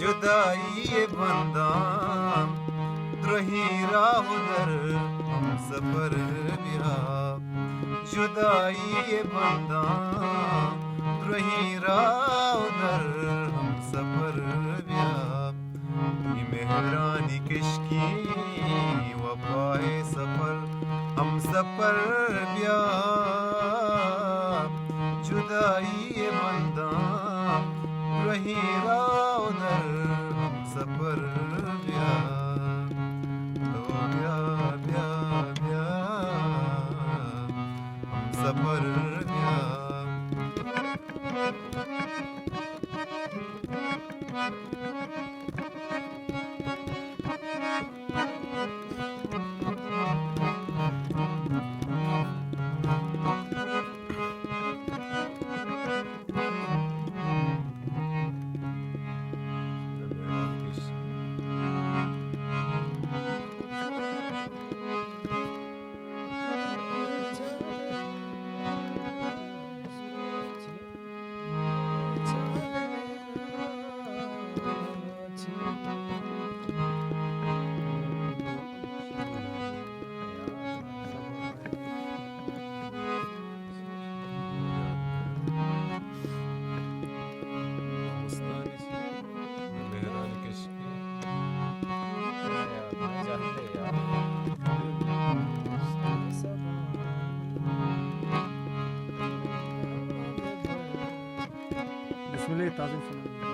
جدائی ءِ بنداں درہیں راہ ءُ در ہمسفر بیا۔ جدائی ءِ بنداں درہیں راہ ءُ در ہمسفر بیا۔ اے مہرانی کشکی وفا ءِ سفر ہمسفر بیا۔ جدائی ءِ بنداں درہیں راہ ءُ در ہمسفر بیا۔ تو بیا، بیا، بیا، ہمسفر بیا۔ بسم اللہ، تعظیم سنائی۔